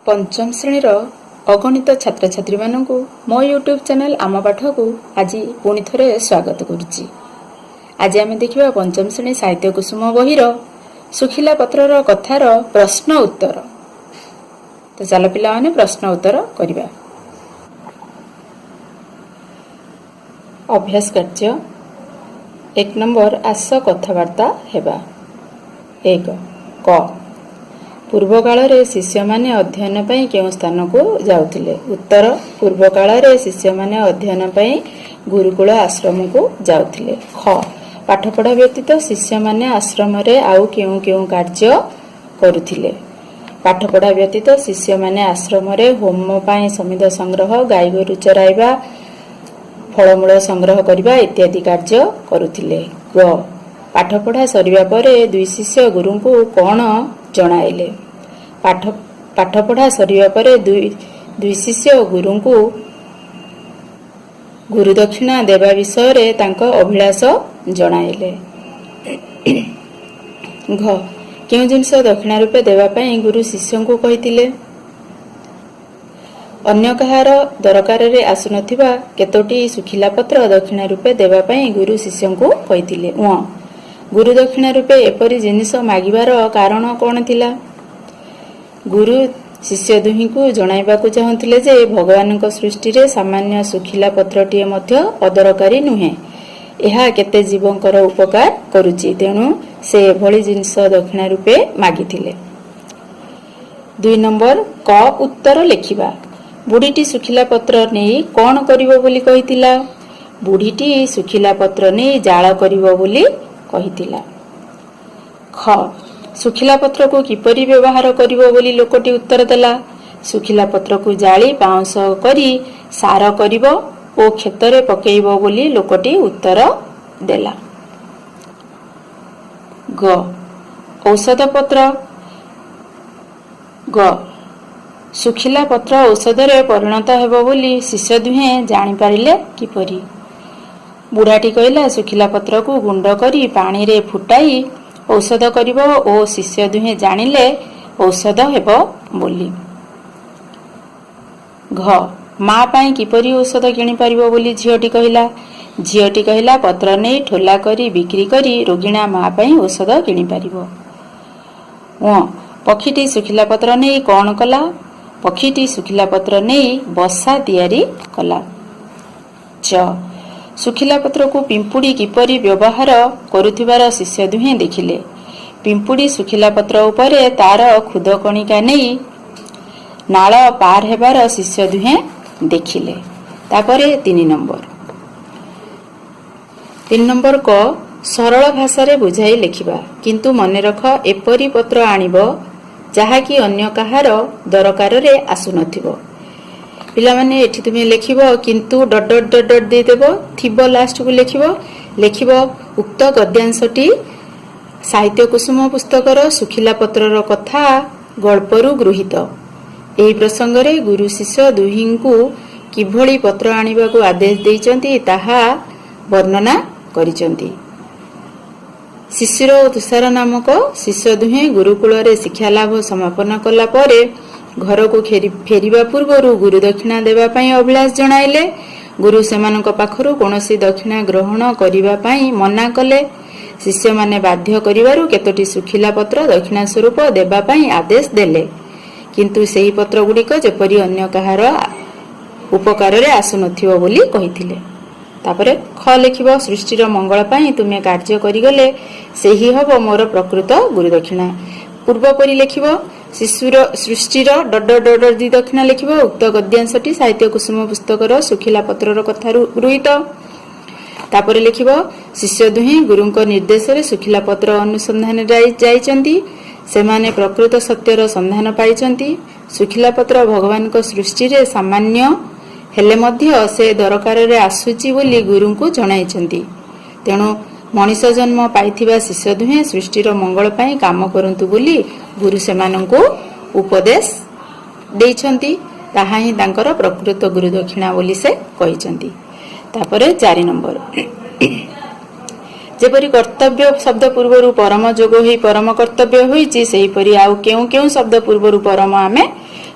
ପଞ୍ଚମ ଶ୍ରେଣୀର ଅଗଣିତ ଛାତ୍ରଛାତ୍ରୀମାନଙ୍କୁ ମୋ ୟୁଟ୍ୟୁବ୍ ଚ୍ୟାନେଲ୍ ଆମ ପାଠକୁ ଆଜି ପୁଣି ଥରେ ସ୍ୱାଗତ କରୁଛି। ଆଜି ଆମେ ଦେଖିବା ପଞ୍ଚମ ଶ୍ରେଣୀ ସାହିତ୍ୟ କୁସୁମ ବହିର ଶୁଖିଲା ପତ୍ରର କଥାର ପ୍ରଶ୍ନ ଉତ୍ତର। ତ ଚାଲ ପିଲାମାନେ, ପ୍ରଶ୍ନ ଉତ୍ତର କରିବା। ଅଭ୍ୟାସ କାର୍ଯ୍ୟ 1 ନମ୍ବର, ଆସ କଥାବାର୍ତ୍ତା ହେବା। 1 କ, ପୂର୍ବକାଳରେ ଶିଷ୍ୟମାନେ ଅଧ୍ୟୟନ ପାଇଁ କେଉଁ ସ୍ଥାନକୁ ଯାଉଥିଲେ? ଉତ୍ତର, ପୂର୍ବକାଳରେ ଶିଷ୍ୟମାନେ ଅଧ୍ୟୟନ ପାଇଁ ଗୁରୁକୁଳ ଆଶ୍ରମକୁ ଯାଉଥିଲେ। ଖ, ପାଠପଢ଼ା ବ୍ୟତୀତ ଶିଷ୍ୟମାନେ ଆଶ୍ରମରେ ଆଉ କେଉଁ କେଉଁ କାର୍ଯ୍ୟ କରୁଥିଲେ? ପାଠପଢ଼ା ବ୍ୟତୀତ ଶିଷ୍ୟମାନେ ଆଶ୍ରମରେ ହୋମ ପାଇଁ ସମିଧ ସଂଗ୍ରହ, ଗାଈଗୋରୁ ଚରାଇବା, ଫଳମୂଳ ସଂଗ୍ରହ କରିବା ଇତ୍ୟାଦି କାର୍ଯ୍ୟ କରୁଥିଲେ। ଗ, ପାଠପଢ଼ା ସରିବା ପରେ ଦୁଇ ଶିଷ୍ୟ ଗୁରୁଙ୍କୁ କ'ଣ ଜଣାଇଲେ? ପାଠପଢ଼ା ସରିବା ପରେ ଦୁଇ ଶିଷ୍ୟ ଗୁରୁଙ୍କୁ ଗୁରୁଦକ୍ଷିଣା ଦେବା ବିଷୟରେ ତାଙ୍କ ଅଭିଳାଷ ଜଣାଇଲେ। ଘ, କେଉଁ ଜିନିଷ ଦକ୍ଷିଣା ରୂପେ ଦେବା ପାଇଁ ଗୁରୁ ଶିଷ୍ୟଙ୍କୁ କହିଥିଲେ? ଅନ୍ୟ କାହାର ଦରକାରରେ ଆସୁନଥିବା କେତୋଟି ଶୁଖିଲା ପତ୍ର ଦକ୍ଷିଣା ରୂପେ ଦେବା ପାଇଁ ଗୁରୁ ଶିଷ୍ୟଙ୍କୁ କହିଥିଲେ। ଉଁ, ଗୁରୁ ଦକ୍ଷିଣା ରୂପେ ଏପରି ଜିନିଷ ମାଗିବାର କାରଣ କ'ଣ ଥିଲା? ଗୁରୁ ଶିଷ୍ୟ ଦୁହିଁଙ୍କୁ ଜଣାଇବାକୁ ଚାହୁଁଥିଲେ ଯେ ଭଗବାନଙ୍କ ସୃଷ୍ଟିରେ ସାମାନ୍ୟ ଶୁଖିଲା ପତ୍ରଟିଏ ମଧ୍ୟ ଅଦରକାରୀ ନୁହେଁ। ଏହା କେତେ ଜୀବଙ୍କର ଉପକାର କରୁଛି। ତେଣୁ ସେ ଏଭଳି ଜିନିଷ ଦକ୍ଷିଣା ରୂପେ ମାଗିଥିଲେ। 2 ନମ୍ବର କ, ଉତ୍ତର ଲେଖିବା। ବୁଢ଼ୀଟି ଶୁଖିଲା ପତ୍ର ନେଇ କ'ଣ କରିବ ବୋଲି କହିଥିଲା? ବୁଢ଼ୀଟି ଶୁଖିଲା ପତ୍ର ନେଇ ଜାଳ କରିବ ବୋଲି କହିଥିଲା। ଖ, ଶୁଖିଲା ପତ୍ରକୁ କିପରି ବ୍ୟବହାର କରିବ ବୋଲି ଲୋକଟି ଉତ୍ତର ଦେଲା? ଶୁଖିଲା ପତ୍ରକୁ ଜାଳି ପାଉଁଶ କରି ସାର କରିବ ଓ କ୍ଷେତରେ ପକେଇବ ବୋଲି ଲୋକଟି ଉତ୍ତର ଦେଲା। ଗ, ଔଷଧ ପତ୍ର ଗ, ଶୁଖିଲା ପତ୍ର ଔଷଧରେ ପରିଣତ ହେବ ବୋଲି ଶିଷ୍ୟ ଦୁହେଁ ଜାଣିପାରିଲେ କିପରି? ବୁଢ଼ାଟି କହିଲା, ଶୁଖିଲା ପତ୍ରକୁ ଗୁଣ୍ଡ କରି ପାଣିରେ ଫୁଟାଇ ଔଷଧ କରିବ ଓ ଶିଷ୍ୟ ଦୁହେଁ ଜାଣିଲେ ଔଷଧ ହେବ ବୋଲି। ଘ, ମା ପାଇଁ କିପରି ଔଷଧ କିଣିପାରିବ ବୋଲି ଝିଅଟି କହିଲା? ଝିଅଟି କହିଲା, ପତ୍ର ନେଇ ଠୋଲା କରି ବିକ୍ରି କରି ରୋଗିଣା ମା ପାଇଁ ଔଷଧ କିଣିପାରିବ। ଉଁ, ପକ୍ଷୀଟି ଶୁଖିଲା ପତ୍ର ନେଇ କ'ଣ କଲା? ପକ୍ଷୀଟି ଶୁଖିଲା ପତ୍ର ନେଇ ବସା ତିଆରି କଲା। ଚ, ଶୁଖିଲା ପତ୍ରକୁ ପିମ୍ପୁଡ଼ି କିପରି ବ୍ୟବହାର କରୁଥିବାର ଶିଷ୍ୟ ଦୁହେଁ ଦେଖିଲେ? ପିମ୍ପୁଡ଼ି ଶୁଖିଲା ପତ୍ର ଉପରେ ତାର ଖୁଦ କଣିକା ନେଇ ନାଳ ପାର ହେବାର ଶିଷ୍ୟ ଦୁହେଁ ଦେଖିଲେ। ତାପରେ 3 ନମ୍ବର। 3 ନମ୍ବର କ, ସରଳ ଭାଷାରେ ବୁଝାଇ ଲେଖିବା। କିନ୍ତୁ ମନେ ରଖ, ଏପରି ପତ୍ର ଆଣିବ ଯାହାକି ଅନ୍ୟ କାହାର ଦରକାରରେ ଆସୁନଥିବ। ପିଲାମାନେ, ଏଠି ତୁମେ ଲେଖିବ କିନ୍ତୁ ଡଟ୍ ଡଟ୍ ଡଟ୍ ଡଟ୍ ଦେଇଦେବ, ଥିବ, ଲାଷ୍ଟକୁ ଲେଖିବ। ଲେଖିବ, ଉକ୍ତ ଗଦ୍ୟାଂଶଟି ସାହିତ୍ୟ କୁସୁମ ପୁସ୍ତକର ଶୁଖିଲା ପତ୍ରର କଥା ଗଳ୍ପରୁ ଗୃହୀତ। ଏହି ପ୍ରସଙ୍ଗରେ ଗୁରୁ ଶିଷ୍ୟ ଦୁହିଁଙ୍କୁ କିଭଳି ପତ୍ର ଆଣିବାକୁ ଆଦେଶ ଦେଇଛନ୍ତି, ତାହା ବର୍ଣ୍ଣନା କରିଛନ୍ତି। ଶିଶିର ଓ ତୁଷାର ନାମକ ଶିଷ୍ୟ ଦୁହେଁ ଗୁରୁକୁଳରେ ଶିକ୍ଷାଲାଭ ସମାପନ କଲା ପରେ ଘରକୁ ଫେରିବା ପୂର୍ବରୁ ଗୁରୁ ଦକ୍ଷିଣା ଦେବା ପାଇଁ ଅଭିଳାଷ ଜଣାଇଲେ। ଗୁରୁ ସେମାନଙ୍କ ପାଖରୁ କୌଣସି ଦକ୍ଷିଣା ଗ୍ରହଣ କରିବା ପାଇଁ ମନା କଲେ। ଶିଷ୍ୟମାନେ ବାଧ୍ୟ କରିବାରୁ କେତୋଟି ଶୁଖିଲା ପତ୍ର ଦକ୍ଷିଣା ସ୍ୱରୂପ ଦେବା ପାଇଁ ଆଦେଶ ଦେଲେ। କିନ୍ତୁ ସେହି ପତ୍ରଗୁଡ଼ିକ ଯେପରି ଅନ୍ୟ କାହାର ଉପକାରରେ ଆସୁନଥିବ ବୋଲି କହିଥିଲେ। ତାପରେ ଖ ଲେଖିବ, ସୃଷ୍ଟିର ମଙ୍ଗଳ ପାଇଁ ତୁମେ କାର୍ଯ୍ୟ କରିଗଲେ ସେହି ହବ ମୋର ପ୍ରକୃତ ଗୁରୁଦକ୍ଷିଣା। ପୂର୍ବପରି ଲେଖିବ, ଶିଶୁର ସୃଷ୍ଟିର ଡଟ୍ ଡଟ୍ ଡଟ୍ ଡଟ୍ ଦି ଦକ୍ଷିଣା ଲେଖିବ। ଉକ୍ତ ଗଦ୍ୟାଂଶଟି ସାହିତ୍ୟ କୁସୁମ ପୁସ୍ତକର ଶୁଖିଲା ପତ୍ରର କଥାରୁ ଗୃହୀତ। ତାପରେ ଲେଖିବ, ଶିଷ୍ୟ ଦୁହେଁ ଗୁରୁଙ୍କ ନିର୍ଦ୍ଦେଶରେ ଶୁଖିଲା ପତ୍ର ଅନୁସନ୍ଧାନରେ ଯାଇଛନ୍ତି। ସେମାନେ ପ୍ରକୃତ ସତ୍ୟର ସନ୍ଧାନ ପାଇଛନ୍ତି। ଶୁଖିଲା ପତ୍ର ଭଗବାନଙ୍କ ସୃଷ୍ଟିରେ ସାମାନ୍ୟ ହେଲେ ମଧ୍ୟ ସେ ଦରକାରରେ ଆସୁଛି ବୋଲି ଗୁରୁଙ୍କୁ ଜଣାଇଛନ୍ତି। ତେଣୁ ମଣିଷ ଜନ୍ମ ପାଇଥିବା ଶିଷ୍ୟ ଦୁହେଁ ସୃଷ୍ଟିର ମଙ୍ଗଳ ପାଇଁ କାମ କରନ୍ତୁ ବୋଲି ଗୁରୁ ସେମାନଙ୍କୁ ଉପଦେଶ ଦେଇଛନ୍ତି। ତାହା ହିଁ ତାଙ୍କର ପ୍ରକୃତ ଗୁରୁ ଦକ୍ଷିଣା ବୋଲି ସେ କହିଛନ୍ତି। ତାପରେ 4 ନମ୍ବର। ଯେପରି କର୍ତ୍ତବ୍ୟ ଶବ୍ଦ ପୂର୍ବରୁ ପରମ ଯୋଗ ହୋଇ ପରମ କର୍ତ୍ତବ୍ୟ ହୋଇଛି, ସେହିପରି ଆଉ କେଉଁ କେଉଁ ଶବ୍ଦ ପୂର୍ବରୁ ପରମ ଆମେ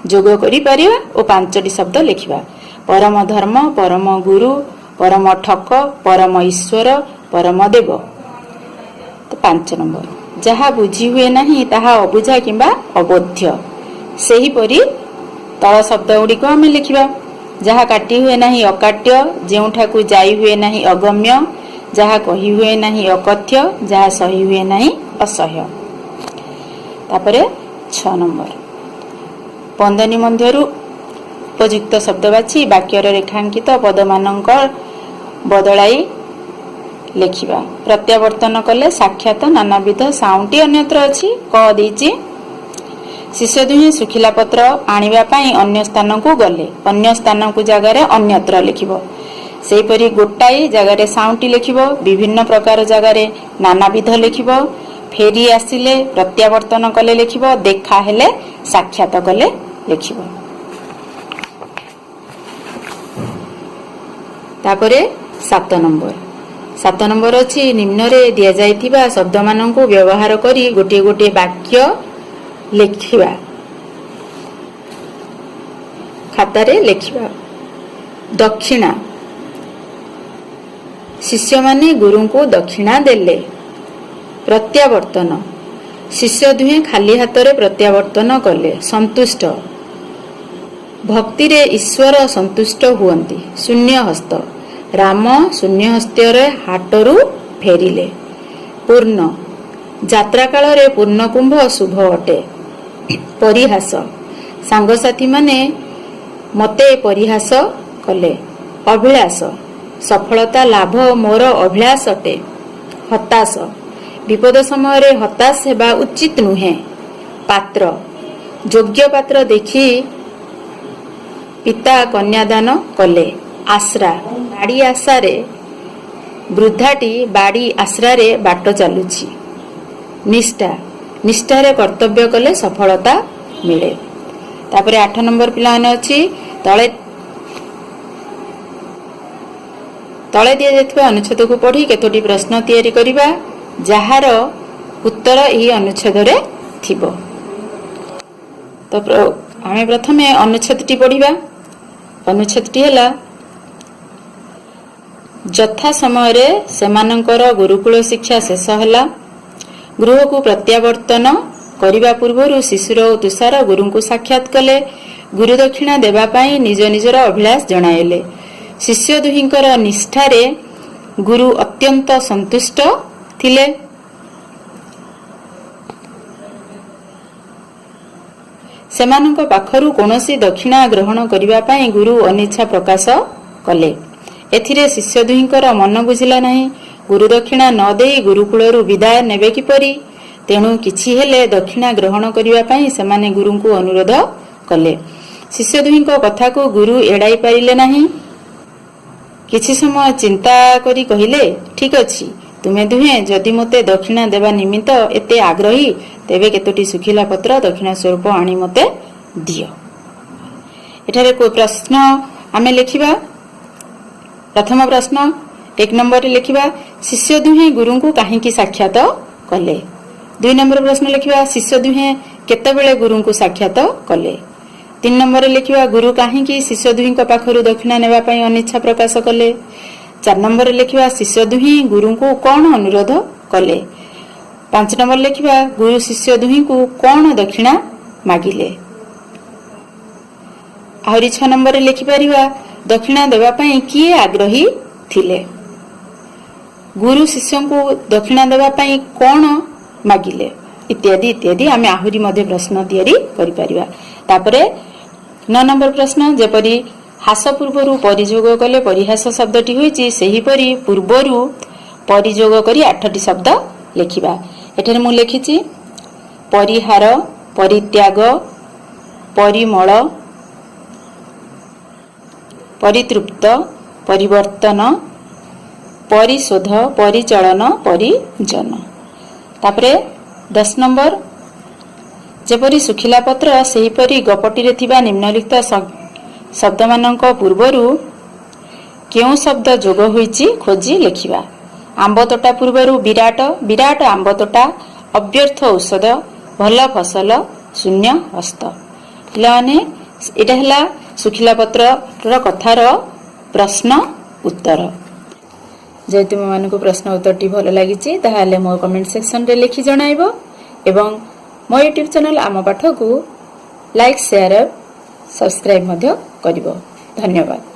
ଯୋଗ କରିପାରିବା ଓ ପାଞ୍ଚଟି ଶବ୍ଦ ଲେଖିବା। ପରମ ଧର୍ମ, ପରମ ଗୁରୁ, ପରମ ଠକ, ପରମ ଈଶ୍ୱର, ପରମ ଦେବ। ତ 5 ନମ୍ବର, ଯାହା ବୁଝି ହୁଏ ନାହିଁ ତାହା ଅବୁଝା କିମ୍ବା ଅବୋଧ୍ୟ। ସେହିପରି ତଳ ଶବ୍ଦ ଗୁଡ଼ିକ ଆମେ ଲେଖିବା। ଯାହା କାଟି ହୁଏ ନାହିଁ, ଅକାଟ୍ୟ। ଯେଉଁଠାକୁ ଯାଇ ହୁଏ ନାହିଁ, ଅଗମ୍ୟ। ଯାହା କହି ହୁଏ ନାହିଁ, ଅକଥ୍ୟ। ଯାହା ସହି ହୁଏ ନାହିଁ, ଅସହ୍ୟ। ତାପରେ 6 ନମ୍ବର, ବନ୍ଧନୀ ମଧ୍ୟରୁ ଉପଯୁକ୍ତ ଶବ୍ଦ ବାଛି ବାକ୍ୟର ରେଖାଙ୍କିତ ପଦମାନଙ୍କ ବଦଳାଇ ଲେଖିବା। ପ୍ରତ୍ୟାବର୍ତ୍ତନ କଲେ, ସାକ୍ଷାତ, ନାନାବିଧ, ସାଉଁଟି, ଅନ୍ୟତ୍ର ଅଛି, କ ଦେଇଛି। ଶିଷ୍ୟ ଦୁହେଁ ଶୁଖିଲା ପତ୍ର ଆଣିବା ପାଇଁ ଅନ୍ୟ ସ୍ଥାନକୁ ଗଲେ। ଅନ୍ୟ ସ୍ଥାନକୁ ଜାଗାରେ ଅନ୍ୟତ୍ର ଲେଖିବ। ସେହିପରି ଗୋଟାଏ ଜାଗାରେ ସାଉଁଟି ଲେଖିବ। ବିଭିନ୍ନ ପ୍ରକାର ଜାଗାରେ ନାନାବିଧ ଲେଖିବ। ଫେରି ଆସିଲେ, ପ୍ରତ୍ୟାବର୍ତ୍ତନ କଲେ ଲେଖିବ। ଦେଖା ହେଲେ, ସାକ୍ଷାତ କଲେ ଲେଖିବ। ତାପରେ 7 ନମ୍ବର। 7 ନମ୍ବର ଅଛି, ନିମ୍ନରେ ଦିଆଯାଇଥିବା ଶବ୍ଦମାନଙ୍କୁ ବ୍ୟବହାର କରି ଗୋଟିଏ ଗୋଟିଏ ବାକ୍ୟ ଲେଖିବା, ଖାତାରେ ଲେଖିବା। ଦକ୍ଷିଣା। ଶିଷ୍ୟମାନେ ଗୁରୁଙ୍କୁ ଦକ୍ଷିଣା ଦେଲେ। ପ୍ରତ୍ୟାବର୍ତ୍ତନ। ଶିଷ୍ୟ ଦୁହେଁ ଖାଲି ହାତରେ ପ୍ରତ୍ୟାବର୍ତ୍ତନ କଲେ। ସନ୍ତୁଷ୍ଟ। ଭକ୍ତିରେ ଈଶ୍ୱର ସନ୍ତୁଷ୍ଟ ହୁଅନ୍ତି। ଶୂନ୍ୟ ହସ୍ତ। ରାମ ଶୂନ୍ୟ ହସ୍ତରେ ହାଟରୁ ଫେରିଲେ। ପୂର୍ଣ୍ଣ। ଯାତ୍ରା କାଳରେ ପୂର୍ଣ୍ଣକୁମ୍ଭ ଶୁଭ ଅଟେ। ପରିହାସ। ସାଙ୍ଗସାଥୀମାନେ ମୋତେ ପରିହାସ କଲେ। ଅଭିଳାଷ। ସଫଳତା ଲାଭ ମୋର ଅଭିଳାଷ ଅଟେ। ହତାଶ। ବିପଦ ସମୟରେ ହତାଶ ହେବା ଉଚିତ ନୁହେଁ। ପାତ୍ର। ଯୋଗ୍ୟ ପାତ୍ର ଦେଖି ପିତା କନ୍ୟାଦାନ କଲେ। ଆଶ୍ରା। ବାଡ଼ି ଆଶାରେ। ବୃଦ୍ଧାଟି ବାଡ଼ି ଆଶ୍ରାରେ ବାଟ ଚାଲୁଛି। ନିଷ୍ଠା। ନିଷ୍ଠାରେ କର୍ତ୍ତବ୍ୟ କଲେ ସଫଳତା ମିଳେ। ତାପରେ 8 ନମ୍ବର ପିଲାମାନେ ଅଛି, ତଳେ ଦିଆଯାଇଥିବା ଅନୁଚ୍ଛେଦକୁ ପଢ଼ି କେତୋଟି ପ୍ରଶ୍ନ ତିଆରି କରିବା, ଯାହାର ଉତ୍ତର ଏହି ଅନୁଚ୍ଛେଦରେ ଥିବ। ତ ଆମେ ପ୍ରଥମେ ଅନୁଚ୍ଛେଦଟି ପଢ଼ିବା। ଅନୁଚ୍ଛେଦଟି ହେଲା, ଯଥା ସମୟରେ ସେମାନଙ୍କର ଗୁରୁକୁଳ ଶିକ୍ଷା ଶେଷ ହେଲା। ଗୃହକୁ ପ୍ରତ୍ୟାବର୍ତ୍ତନ କରିବା ପୂର୍ବରୁ ଶିଶିର ଓ ତୁଷାର ଗୁରୁଙ୍କୁ ସାକ୍ଷାତ କଲେ। ଗୁରୁ ଦକ୍ଷିଣା ଦେବା ପାଇଁ ନିଜ ନିଜର ଅଭିଳାଷ ଜଣାଇଲେ। ଶିଷ୍ୟ ଦୁହିଁଙ୍କର ନିଷ୍ଠାରେ ଗୁରୁ ଅତ୍ୟନ୍ତ ସନ୍ତୁଷ୍ଟ ଥିଲେ। ସେମାନଙ୍କ ପାଖରୁ କୌଣସି ଦକ୍ଷିଣା ଗ୍ରହଣ କରିବା ପାଇଁ ଗୁରୁ ଅନିଚ୍ଛା ପ୍ରକାଶ କଲେ। ଏଥିରେ ଶିଷ୍ୟ ଦୁହିଁଙ୍କର ମନ ବୁଝିଲା ନାହିଁ। ଗୁରୁ ଦକ୍ଷିଣା ନ ଦେଇ ଗୁରୁକୁଳରୁ ବିଦାୟ ନେବେ କିପରି? ତେଣୁ କିଛି ହେଲେ ଦକ୍ଷିଣା ଗ୍ରହଣ କରିବା ପାଇଁ ସେମାନେ ଗୁରୁଙ୍କୁ ଅନୁରୋଧ କଲେ। ଶିଷ୍ୟ ଦୁହିଁଙ୍କ କଥାକୁ ଗୁରୁ ଏଡ଼ାଇ ପାରିଲେ ନାହିଁ। କିଛି ସମୟ ଚିନ୍ତା କରି କହିଲେ, "ଠିକ୍ ଅଛି, ତୁମେ ଦୁହେଁ ଯଦି ମୋତେ ଦକ୍ଷିଣା ଦେବା ନିମିତ୍ତ ଏତେ ଆଗ୍ରହୀ, ତେବେ କେତୋଟି ଶୁଖିଲା ପତ୍ର ଦକ୍ଷିଣା ସ୍ୱରୂପ ଆଣି ମୋତେ ଦିଅ।" ଏଠାରେ ପ୍ରଶ୍ନ ଆମେ ଲେଖିବା। ପ୍ରଥମ ପ୍ରଶ୍ନ 1 ନମ୍ବରରେ ଲେଖିବା, ଶିଷ୍ୟ ଦୁହେଁ ଗୁରୁଙ୍କୁ କାହିଁକି ସାକ୍ଷାତ କଲେ? 2 ନମ୍ବର ପ୍ରଶ୍ନ ଲେଖିବା, ଶିଷ୍ୟ ଦୁହେଁ କେତେବେଳେ ଗୁରୁଙ୍କୁ ସାକ୍ଷାତ କଲେ? 3 ନମ୍ବରରେ ଲେଖିବା, ଗୁରୁ କାହିଁକି ଶିଷ୍ୟ ଦୁହିଁଙ୍କ ପାଖରୁ ଦକ୍ଷିଣା ନେବା ପାଇଁ ଅନିଚ୍ଛା ପ୍ରକାଶ କଲେ? 4 ନମ୍ବରରେ ଲେଖିବା, ଶିଷ୍ୟ ଦୁହେଁ ଗୁରୁଙ୍କୁ କ'ଣ ଅନୁରୋଧ କଲେ? 5 ନମ୍ବର ଲେଖିବା, ଗୁରୁ ଶିଷ୍ୟ ଦୁହିଁଙ୍କୁ କ'ଣ ଦକ୍ଷିଣା ମାଗିଲେ? ଆହୁରି 6 ନମ୍ବରରେ ଲେଖିପାରିବା, ଦକ୍ଷିଣା ଦେବା ପାଇଁ କିଏ ଆଗ୍ରହୀ ଥିଲେ? ଗୁରୁ ଶିଷ୍ୟଙ୍କୁ ଦକ୍ଷିଣା ଦେବା ପାଇଁ କ'ଣ ମାଗିଲେ? ଇତ୍ୟାଦି ଇତ୍ୟାଦି ଆମେ ଆହୁରି ମଧ୍ୟ ପ୍ରଶ୍ନ ତିଆରି କରିପାରିବା। ତାପରେ 9 ନମ୍ବର ପ୍ରଶ୍ନ, ଯେପରି ହାସ ପୂର୍ବରୁ ପରିଯୋଗ କଲେ ପରିହାସ ଶବ୍ଦଟି ହୋଇଛି, ସେହିପରି ପୂର୍ବରୁ ପରିଯୋଗ କରି ଆଠଟି ଶବ୍ଦ ଲେଖିବା। ଏଠାରେ ମୁଁ ଲେଖିଛି, ପରିହାର, ପରିତ୍ୟାଗ, ପରିମଳ, ପରିତୃପ୍ତ, ପରିବର୍ତ୍ତନ, ପରିଶୋଧ, ପରିଚଳନ, ପରିଜନ। ତାପରେ 10 ନମ୍ବର, ଯେପରି ଶୁଖିଲା ପତ୍ର, ସେହିପରି ଗପଟିରେ ଥିବା ନିମ୍ନଲିଖିତ ଶବ୍ଦମାନଙ୍କ ପୂର୍ବରୁ କେଉଁ ଶବ୍ଦ ଯୋଗ ହୋଇଛି ଖୋଜି ଲେଖିବା। ଆମ୍ବ ତୋଟା ପୂର୍ବରୁ ବିରାଟ, ବିରାଟ ଆମ୍ବ ତୋଟା, ଅବ୍ୟର୍ଥ ଔଷଧ, ଭଲ ଫସଲ, ଶୂନ୍ୟ ହସ୍ତ। ପିଲାମାନେ, ଏଇଟା ହେଲା ଶୁଖିଲା ପତ୍ରର କଥାର ପ୍ରଶ୍ନ ଉତ୍ତର। ଯଦି ତୁମମାନଙ୍କୁ ପ୍ରଶ୍ନ ଉତ୍ତରଟି ଭଲ ଲାଗିଛି, ତାହେଲେ ମୋ କମେଣ୍ଟ ସେକ୍ସନରେ ଲେଖି ଜଣାଇବ ଏବଂ ମୋ ୟୁଟ୍ୟୁବ୍ ଚ୍ୟାନେଲ ଆମ ପାଠକୁ ଲାଇକ୍, ସେୟାର, ସବସ୍କ୍ରାଇବ୍ ମଧ୍ୟ କରିବ। ଧନ୍ୟବାଦ।